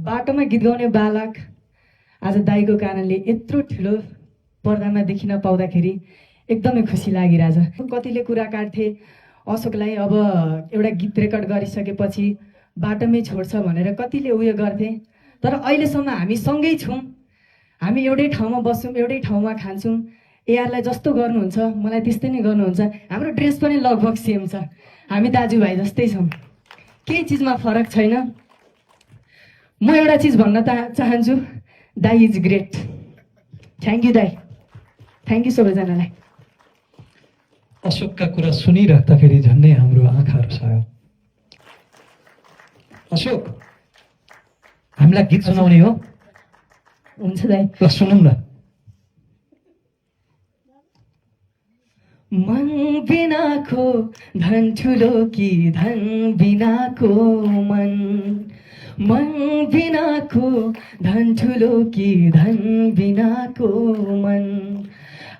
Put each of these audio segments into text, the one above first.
बाटोमा गीत गाउने बालक आज दाइको कारणले यत्रो ठुलो पर्दामा देखिन पाउँदाखेरि एकदमै खुसी लागिरहेछ। कतिले कुरा काट्थे अशोकलाई अब एउटा गीत रेकर्ड गरिसकेपछि बाटोमै छोड्छ भनेर कतिले उयो गर्थे, तर अहिलेसम्म हामी सँगै छौँ, हामी एउटै ठाउँमा बस्छौँ, एउटै ठाउँमा खान्छौँ। एआरलाई जस्तो गर्नुहुन्छ मलाई त्यस्तै नै गर्नुहुन्छ। हाम्रो ड्रेस पनि लगभग सेम छ, हामी दाजुभाइ जस्तै छौँ, केही चिजमा फरक छैन। म एउटा चिज भन्न चाहन्छु, दाई इज ग्रेट। थ्याङ्क यू दाई, थ्याङ्क यू सबैजनालाई। अशोकका कुरा सुनिराख्दाखेरि झन्डै हाम्रो आँखाहरू सयो। अशोक, हामीलाई गीत सुनाउने हो? हुन्छ दाई, ल सुनौँ न। मन बिनाको धन ठुलो कि धन बिनाको मन, मन बिनाको धन ठुलो कि धन बिनाको मन,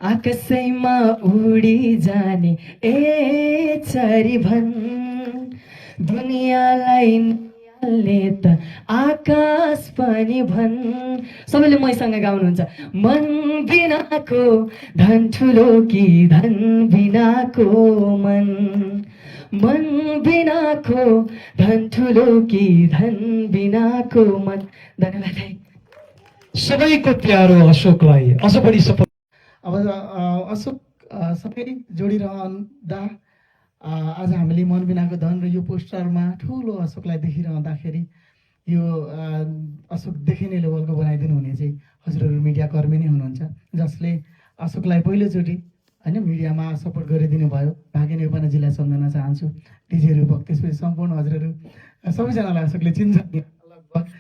आकाशैमा उडी जाने ए चरी भन, दुनियाँलाई निहाल्ने त आकाश पनि भन। सबैले मैसँग गाउनुहुन्छ। मन बिनाको धन ठुलो कि धन बिनाको मन, मन बिनाको धन ठुलो कि धन बिनाको मन। धन्यवाद। सबैको प्यारो अशोकलाई अझ बढी सफल। अब अशोक सबै जोडिरहँदा आज हामीले मन बिनाको धन र यो पोस्टरमा ठुलो अशोकलाई देखिरहँदाखेरि यो अशोक देखिने लेभलको बनाइदिनु हुने चाहिँ हजुरहरू मिडियाकर्मी नै हुनुहुन्छ, जसले अशोकलाई पहिलोचोटि होइन मिडियामा सपोर्ट गरिदिनु भयो। भाग्य नेपालजीलाई सम्झन चाहन्छु, डिजे रूपक, त्यसपछि सम्पूर्ण हजुरहरू सबैजनालाई अशोकले चिन्छ लगभग।